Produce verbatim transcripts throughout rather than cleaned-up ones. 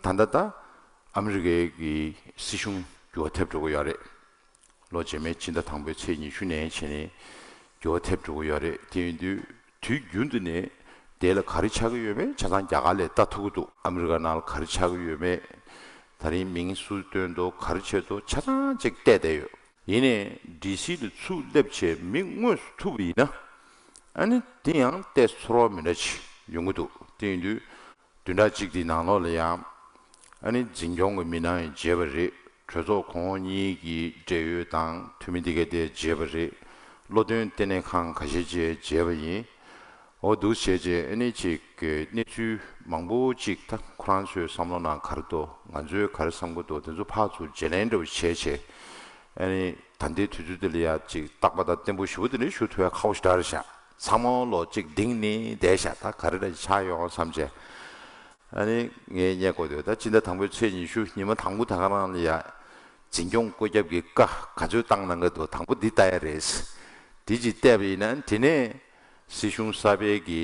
ད་ལྟ་ད་ཨ་མི་རི་ཀའི་གི་སྲིད་གཞུང་འགྱུར་བ་ཐེབས་འགྲོ་གི་ཡོད་རེད། ལོ་རྗེས་མའི་ཕྱི་ཟླ་དང་པོའི་ཚེས་ཉི་ཤུ་ནས་བྱས་ནས་འགྱུར་བ་ཐེབས་འགྲོ་གི་ཡོད་རེད། དེ་ཡིན་དུས་དུས་རྒྱུན་དུ་ནས་དེ་ལ་ག་རེ་ཆགས་ཀྱི་ཡོད་མེད་ཆ་ཚང་རྒྱ་གར་ལས་ལྟ་ཐུབ་ཀྱི་འདུག་ཨ་མི་རི་ཀ་ནང་ལ་ག་རེ་ཆགས་ཀྱི་ཡོད་མེད། ད་རིང་མིང་སུ་བཏོན་འདུག་ག་རེ་བྱས་འདུག་ཆ་ཚང་ཅིག་བལྟས་བསྡད་ཡོད། ཡིན་ནའི་ཌི་སི་ལ་ཚུར་སླེབས་བྱས་མི་དངོས་སུ་ཐུག་པ་ཡིན་ན། ཨ་ནི་དེ་ཡང་ཏོག་ཙམ་ཚོར་བ་མི་འདྲ་ཅིག་ཡོང་གི་འདུག་དེ་ཡིན་དུས་བདུན་ཕྲག་གཅིག་དེའི་ནང་ལོགས་ལ་ཡང་ཨ་ནི་འཛིན་སྐྱོང་གི་མི་སྣ་ཡང་མཇལ་བ་རེད། གྲོས་ཚོགས་གོང་འོག་གཉིས་ཀྱི་འབྲེལ་ཡོད་དང་འཐུས་མི་དེ་ག་དེ་མཇལ་བ་རེད། བློ་འདོན་ལྟེ་གནས་ཁང་ཁ་ཤས་ཅིག་མཇལ་བ་ཡིན། འོ་འདུག་བྱས་རྗེས་ཨ་ནི་ཅིག་གི་གནས་ཚུལ་མང་པོ་ཅིག་ད་ཁོ་རང་ཚོའི་བསམ་བློ་ནང་ག་རེ་འདུག་ང་ཚོས་ག་རེ་བསམ་གྱི་འདུག་དེ་ཚོ་ཕར་ཚུར་བརྗེ་ལེན་འདྲ་བོ་བྱས་བྱས་ཨ་ནི་ད་ལྟའི་དུས་ཚོད་འདི་ལ་ཡ་ཅིག་རྟག་པ་དང་བརྟན་པོ་ཞེ་པོ་དེ་འདྲ་ཞུ་ཐུབ་ཡ་ཁག་པོ་ཞེ་དྲག་རེད་ཤག་ཚང་མ་ལོ་ཅིག་གདིང་ནི་བསྡད་ཤག་ད་ག་རེ་འདྲ་ཆགས་ཡོང་བསམ་བྱས་ཨ་ནི་ངས་རྙེད་དགོས་འདུག་ད་ཕྱི་ཟླ་དང་པོའི་ཚེས་ཉི་ཤུ་ཉི་མ་དང་པོ་ད་ག་རང་ལ་ཡ་འཛིན་སྐྱོང་བཀོད་ཁྱབ་ཀྱི་བཀའ་ག་ཚོད་བཏང་གནང་གི་འདུག་དང་པོ་འདི་ལྟ་ཡ་རེད། འདི་ཅིག་བལྟས་པ་ཡིན་ན་དེ་ནས། སྲིད་གཞུང་གསར་པའི་གི་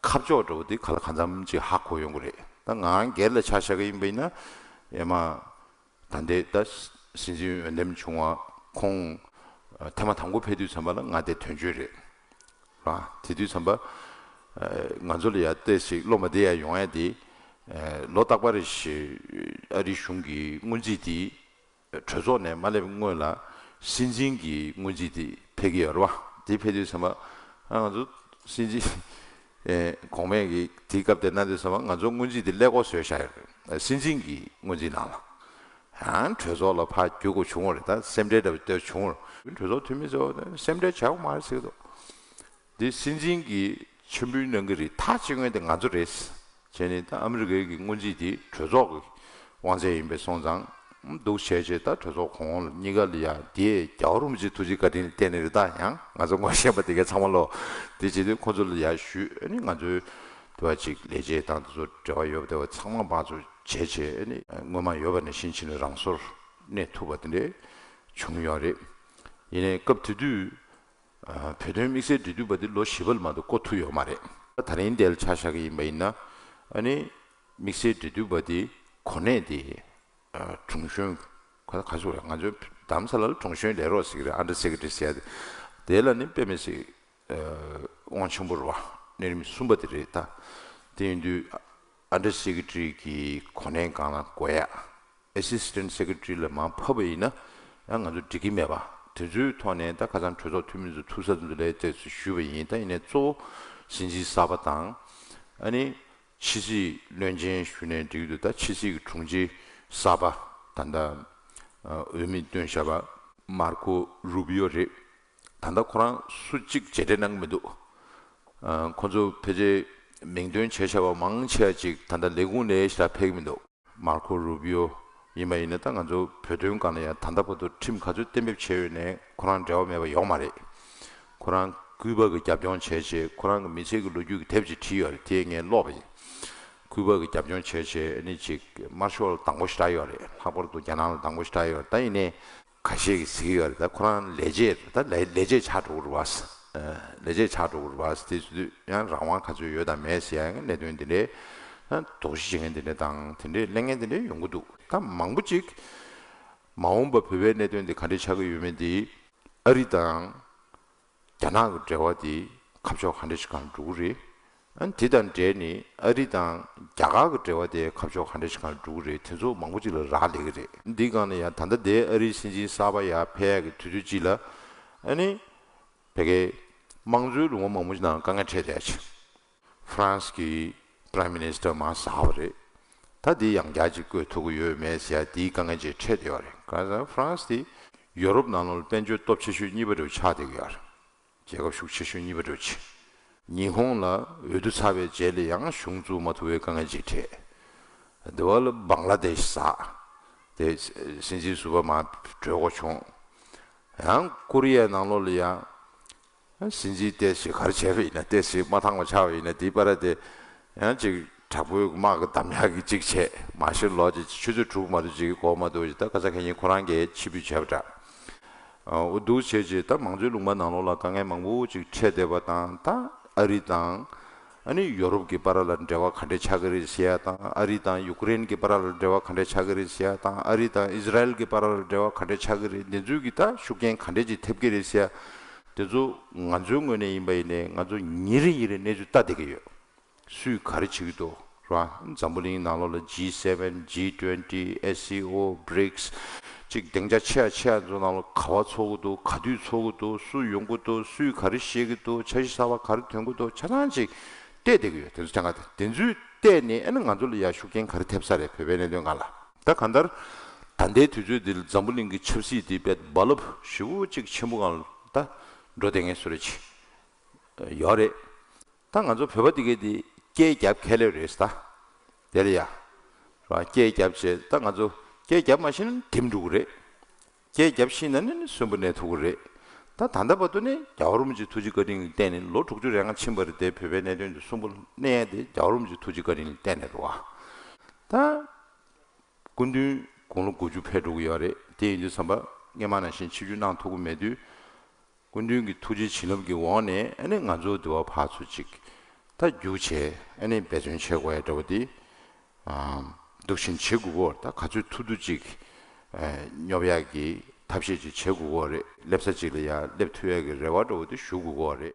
ཁ་ཕྱོགས་འདྲ་བོ་དེ་ག་ལ་གང་འཚམ་ཅིག་ཧ་གོ་ཡོང་གི་རེད། ད་ང་རང་སྒེར་ལ་ཆ་བཞག་གི་ཡིན་པ་ཡིན་ན་ཡ་མ་ད་ལྟའི་ད་སྲིད་འཛིན་འོས་འདེམས་བྱུང་བ་ཁོང་ཐེངས་མ་དང་པོ་ཕེབས་དུས་ཙམ་པ་ལ་ང་དེ་དོན་གཅོད་རེད་ར། དེ་དུས་ཙམ་པ་ང་ཚོ་ལ་ཡ་ཏོག་ཙམ་བློ་མ་བདེ་ཡ་ཡོང་ཡ་དེ་ལོ་རྟག་པར་རེ་བཞིན་ཨ་རིའི་གཞུང་གི་སྔོན་རྩིས་དེ། གྲོས་ཚོགས་ནས་མ་སླེབས་སྔོན་ལ་སྲིད་འཛིན་གྱི་སྔོན་རྩིས་དེ་ཕེབས་ཀྱི་ཡོད་རེད་བ། དེ་ཕེབས་དུས་ཙམ་པ་ང་ཚོ་སྲིད་འཛིན་ཨེ་གོང་མས་ཀྱི་དེའི་སྐབས་དེ་གནང་དུས་ཙམ་པ་ང་ཚོ་སྔོན་རྩིས་དེ་ཀླད་ཀོར་བཟོས་བཞག་ཡོད་རེད། སྲིད་འཛིན་གྱི་སྔོན་རྩིས་ནང་ལ་ཡང་གྲོས་ཚོགས་ལ་ཕར་བསྒྱུར་དགོས་བྱུང་བ་རེད། ད་སེམས་ཁྲལ་འདྲ་བོ་སྟེར་བྱུང་བ་རེད། གྲོས་ཚོགས་འཐུས་མི་ཚོ་སེམས་ཁྲལ་བྱ་དགོས་མ་རེད་ཟེར་གྱི་འདུག་འདི་སྲིད་འཛིན་གྱིས་མཆན་འབུལ་གནང་གི་རེད། ཐག་བཅད་མཁན་དེ་ང་ཚོ་རེད། བྱས་ནས་ད་ཨ་མི་རི་ཀའི་གི་སྔོན་རྩིས་དེ་གྲོས་ཚོགས་ཀྱི་དབང་ཚད་ཡིན་པས་སོང་ཙང་། འདུག་བྱས་བྱས་ད་གྲོས་ཚོགས་གོང་འོག་གཉིས་ཀ་ལ་ཡ་དེ་རྒྱལ་བ་རིན་པོ་ཆེའི་ཐུགས་རྗེ་བཀའ་དྲིན་ལ་བརྟེན་ནས་རེད། ད་ཡང་ང་ཚོ་ངོ་ཤེས་པ་དེ་གའི་ཚང་མ་ལོ་དེ་བྱེད་དུས་ཁོ་ཚོ་ལ་ཡ་ཞུས། ཨ་ནི་ང་ཚོའི་དུ་བ་ཅིག་ལས་བྱེད་དང་དེ་ཚོ་འབྲེལ་བ་ཡོད་པ་དེ་བ་ཚང་མ་ཕར་ཚུར་བྱས་བྱས་ཨ་ནི་སྔོན་མ་ཡོད་པ་ནས་ཤིན་ཕྱིན་ནས་རང་སོར་གནས་ཐུབ་པ་དེ་འདྲས་བྱུང་ཡོད་རེད། ཡིན་ནའི་སྐབས་དེ་དུས། བོད་དོན་དམིགས་བསལ་འབྲེལ་མཐུད་པ་དེ་ལོ་བཞི་པ་ལ་མ་གཏོགས་བསྐོ་ཐུབ་ཡོད་མ་རེད། ད་རིང་དེ་ལ་ཆ་བཞག་གི་ཡིན་པ་ཡིན་ན་ཨ་ནི་དམིགས་བསལ་འབྲེལ་མཐུད་པ་དེ་གོ་གནས་དེ་དྲུང་གཞོན་ག་ག་ཚོད་རེད། ང་ཚོའི་རྡ་རམ་ས་ལ་ལ་དྲུང་གཞོན་ལས་རོགས་ཟེར་གི་རེད། ཨན་ཌར་སེ་ཀེ་ཊི་རི་ཟེར་ཡ་དེ་དེ་ལ་ནི་དཔེ་མི་སྲིད་དབང་ཆེན་པོ་རེད་བ། གནས་རིམ་གསུམ་པ་དེ་རེད། ད་དེ་ཡིན་དུས་ཨན་ཌར་སེ་ཀེ་ཊི་རི་གི་གོ་གནས་སྒང་ལ་དགོས་ཡ། Assistant Secretary ལ་མར་ཕབ་པ་ཡིན་ན་ཡང་ང་ཚོ་འགྲིག་གི་མེད་པ། དེ་ཚོའི་ཐོག་ནས་ད་ཁ་སང་གྲོས་ཚོགས་འཐུས་མི་ཚོ་ཐུག་ས་ཚོ་ལ་བལྟས་ཚུལ་ཞུས་པ་ཡིན། ད་ཡིན་ནའི་གཙོ་བོ་སྲིད་འཛིན་གསར་པ་དང་ཨ་ནི་ཕྱི་སྲིད་བློན་ཆེན་ཞུས་ནས་འགྲིག་གི་འདུག་ད་ཕྱི་སྲིད་ཀྱི་དྲུང་ཆེ་གསར་པ་ད་ལྟ་འོས་མི་བཏོན་བཞག་པ་མར་ཁོ་རུ་བི་ཡོ་རེད། ད་ལྟ་ཁོ་རང་སུ་གཅིག་མཇལ་འཕྲད་གནང་གི་མི་འདུག་ཁོ་ཚོ་ཕལ་ཆེར་མིང་འདོན་བྱས་བཞག་པ་མང་ཆེ་བ་ཅིག་ད་ལྟ་ལས་ཁུངས་ནས་ཞེ་དྲག་ཕེབས་ཀྱི་མི་འདུག་མར་ཁོ་རུ་བི་ཡོ་ཡིན་པ་ཡིན་ན་ད་ང་ཚོ་བོད་དོན་སྒང་ལ་ཡང་ད་ལྟ་བར་དུ་ཁྲིམས་ག་ཚོད་གཏན་འབེབས་བྱས་ཡོད་ནའི་ཁོ་རང་འབྲེལ་བ་མེད་པ་ཡོད་མ་རེད། ཁོ་རང་ཀུའི་པ་གི་རྒྱབ་ལྗོངས་བྱས་བྱས་ཁོ་རང་གི་མི་ཚེ་གི་ལོ་རྒྱུས་ཀྱི་དེབ་ཅིག་བྲིས་ཡོད་རེད། དེ་ངས་ཀློག་པ་ཡིན། ཀུའི་པ་གི་རྒྱབ་ལྗོངས་བྱས་བྱས་ཨ་ནི་ཅིག་དམར་ཤོག་ལ་སྡང་པོ་ཞེ་དྲག་ཡོད་རེད། ལྷག་པར་དུ་རྒྱ་ནག་ལ་སྡང་པོ་ཞེ་དྲག་ཡོད་རེད། ད་ཡིན་ནའི་ཁ་ཤས་ཀྱིས་ཟེར་གྱི་ཡོད་རེད། ད་ཁོ་རང་ལས་བྱེད་ད་ལས་ལས་བྱེད་ཆགས་འགྲོ་གི་རེད་བ། ལས་བྱེད་ཆགས་འགྲོ་གི་རེད་བ། དེ་ཟེར་དུས་ཡང་རང་དབང་ག་ཚོད་ཡོད་དང་མེད་ཟེར་ཡ་གནད་དོན་འདི་འདྲའི་དོགས་གཞི་བྱེད་མཁན་འདི་འདྲ་དང་དེ་འདྲའི་གླེང་མཁན་འདི་འདྲ་ཡོང་གི་འདུག་ད་མང་པོ་ཅིག་མ་འོངས་པ་བོད་པའི་གནད་དོན་འདི་ག་འདྲ་ཆགས་ཀྱི་ཡོད་མེད་འདི་ཨ་རི་དང་རྒྱ་ནག་གི་འབྲེལ་བ་འདི་ཁ་ཕྱོགས་ག་འདྲ་ཞིག་སྒང་འགྲོ་གི་རེད། ཨ་ནི་དེ་དང་འབྲེལ་ནས་ཨ་རི་དང་རྒྱ་གར་གྱི་འབྲེལ་བ་དེ་ཁ་ཕྱོགས་ག་འདྲ་ཞིག་སྒང་འགྲོ་གི་རེད། དེ་ཚོ་མང་པོ་ཅིག་ལ་རག་ལས་ཀྱི་རེད། འདིའི་སྒང་ནས་ཡང་ད་ལྟ་དེ་ཨ་རིའི་སྲིད་འཛིན་གསར་པ་ཡར་ཕེབས་ཡག་གི་དུས་ཚོད་ཅིག་ལ་ཨ་ནི་བོད་ཀྱི་དམངས་གཙོའི་ལུང་པ་མང་པོ་ཞིག་ནང་དཀའ་ངལ་འཕྲད་བསྡད་ཡག་ཅིག་ཧྥ་རན་སི་གི་Prime Minister་མར་ཟགས་པ་རེད། ད་འདི་ཡང་བསྐྱར་ཅིག་བསྐོས་ཐུབ་ཀྱི་ཡོད་མེད་ཟེར་ཡ་འདིའི་དཀའ་ངལ་ཅིག་འཕྲད་བསྡད་ཡོད་རེད། གང་ཟེར་ཧྥ་རན་སི་དེ་ཡོ་རོབ་ནང་ལོགས་ལ་དཔལ་འབྱོར་སྟོབས་ཆེ་ཤོས་གཉིས་པ་རུ་ཆགས་བསྡད་ཀྱི་ཡོད་རེད། རྒྱལ་ཁབ་ཤུགས་ཆེ་ཤོས་གཉིས་པ་འདྲ་བོ་ཅིག་ཉི་ཧོང་ལ་འོས་བསྡུ་ཚར་བའི་རྗེས་ལ་ཡང་གཞུང་བཙུགས་མ་ཐུབ་པའི་དཀའ་ངལ་ཅིག་འཕྲད། དེ་བ་ལ་བང་ལ་དེཤ་ཟགས། དེ་སྲིད་འཛིན་ཟུར་པ་མར་བྲོས་དགོས་བྱུང་། ཡང་ཀོ་རི་ཡའི་ནང་ལོགས་ལ་ཡང་སྲིད་འཛིན་ཏོག་ཙམ་ག་རེ་བྱས་པ་ཡིན་ན་ཏོག་ཙམ་མ་འདང་བ་ཆགས་པ་ཡིན་ན་དེའི་བར་དེ་ཡང་ཅིག་དྲག་པོའི་དམག་གི་གདམ་ཡག་གི་ཅིག་བྱས། མ་གཞི་ལོ་ཅིག་ཆུ་ཚོད་དྲུག་མ་གཏོགས་ཅིག་འགོར་མ་འདུག་ཅིག་ད་ཁ་སང་ཁ་ཉིན་ཁོ་རང་གིས་ཕྱིར་འབུད་བྱས་པ་འདྲ། འོ་འདུག་བྱས་རྗེས་ད་མང་གཙོའི་ལུང་པ་ནང་ལོགས་ལ་དཀའ་ངལ་མང་པོ་ཅིག་འཕྲད་བསྡད་པ་དང་། ད་ཨ་རི་དང་ ཨ་ནི་ཡོ་རོབ་ཀྱི་བར་ལ་འབྲེལ་བ་ག་འདྲས་ཆགས་ཀྱི་རེད་ཟེར་ཡ་དང་། ཨ་རི་དང་ཡུཀ་རེན་གྱི་བར་ལ་འབྲེལ་བ་ག་འདྲས་ཆགས་ཀྱི་རེད་ཟེར་ཡ་དང་། ཨ་རི་དང་ཨིས་ར་ཨེལ་གྱི་བར་ལ་འབྲེལ་བ་ག་འདྲས་ཆགས་ཀྱི་རེད། འདི་ཚོའི་གི་ད་ཤུགས་རྐྱེན་ག་འདྲས་ཅིག་ཐེབས་ཀྱི་རེད་ཟེར་ཡ། དེ་ཚོ་ང་ཚོའི་ངོས་ནས་ཡིན་པ་ཡིན་ནའི་ང་ཚོ་ཉིན་རེ་ཉིན་རེ་གནས་ཚུལ་ལྟ་བསྡད་ཀྱི་ཡོད། སུས་ག་རེ་བྱེད་ཀྱི་འདུག་ར། འཛམ་བུ་གླིང་ནང་ལོགས་ལ་ཇི་སེ་ཝེན། ཇི་ཊུ་ཝེན་ཊི། ཨེ་སི་ཨོ། བྷི་རིགས། ཅིག་སྡིངས་ཆ་ཆེ་ཡ་ཆེ་ཡ་ཚོ་ནང་ལ་ག་པར་ཚོགས་ཀྱི་འདུག་ག་དུས་ཚོགས་ཀྱི་འདུག་སུ་ཡོང་གི་འདུག་སུས་ག་རེ་བཤད་ཀྱི་འདུག་འཆར་གཞི་གསར་པ་ག་རེ་འདོན་གྱི་འདུག་ཆ་ཚང་ཅིག་བལྟས་བསྡད་ཀྱི་ཡོད། དེ་ཚོ་ཆ་ཚང་དེ་ཚོས་བལྟས་ནས་ཨ་ནི་ང་ཚོ་ལ་ཡ་ཤུགས་རྐྱེན་ག་རེ་ཐེབས་ས་རེད། བོད་པའི་གནད་དོན་སྒང་ལ། ད་གང་ལྟར་ད་ལྟའི་དུས་ཚོད་འདིར་འཛམ་བུ་གླིང་གི་ཆབ་སྲིད་འདི་དཔེ་རྦ་རླབས་ཞེ་པོ་ཅིག་ཆེན་པོ་སྒང་ལ་ད་འགྲོ་བསྡད་མཁན་བཟོ་འདྲ་ཅིག་ཡོད་རེད། ད་ང་ཚོ་བོད་པ་འདི་གས་འདི་སྐད་རྒྱབ་ཁས་ལེན་རེད་ད། དེ་ལ་ཡ། ར། སྐད་རྒྱབ་བྱས། ད་ང་ཚོ་སྐད་རྒྱབ་མ་ཤེས་ན་འདེམས་འགྲོ་གི་རེད། སྐད་རྒྱབ་ཤེས་ན་ནི་གསོན་པོ་གནས་ཐུབ་ཀྱི་རེད། ད་ད་ལྟ་བར་དུ་ནི་རྒྱལ་བ་རིན་པོ་ཆེ་ཐུགས་རྗེ་བཀའ་དྲིན་གྱི་བརྟེན་ནས་ལོ་དྲུག་ཅུ་རེ་ལྔ་ཕྱིན་པ་རེད་དེ། བོད་པའི་གནད་དོན་དུ་གསོན་པོ་གནས་ཡ་དེ་རྒྱལ་བ་རིན་པོ་ཆེ་ཐུགས་རྗེ་བཀའ་དྲིན་གྱི་བརྟེན་ནས་རེད་བ། ད། སྐུ་མདུན་དགུང་ལོ་དགུ་བཅུ་ཕེབས་འགྲོ་གི་ཡོད་རེད། དེ་ཡིན་དུས་ཙམ་པ་སྔོན་མ་ནང་བཞིན་ཆིབས་བསྒྱུར་གནང་ཐུབ་ཀྱི་མེད་དུས། སྐུ་མདུན་གྱི་ཐུགས་རྗེ་བྱིན་རླབས་ཀྱི་འོག་ནས་ཨ་ནི་ང་ཚོ་འདི་བ་ཕར་ཚུར་ཅིག་ད་རྒྱུགས་བྱས་ཨ་ནི་འབད་བརྩོན་བྱེད་དགོས་ཡ་འདྲ་བོ་འདི། ཨ། འདུག་བཞིན་བྱེད་དགོས་ཀྱི་ཡོད་རེད། ད་ག་ཚོད་ཐུབ་ཐུབ་ཅིག་ཨ། སྙོབ་ཡག་གི་ཐབས་ཤེས་ཅིག་བྱེད་དགོས་ཀྱི་ཡོད་རེད། སླེབས་ས་ཅིག་ལ་ཡ་སླེབས་ཐུབ་ཡག་གི་རེ་བ་འདྲ་བོ་འདི་ཞུ་དགོས་ཀྱི་ཡོད་རེད།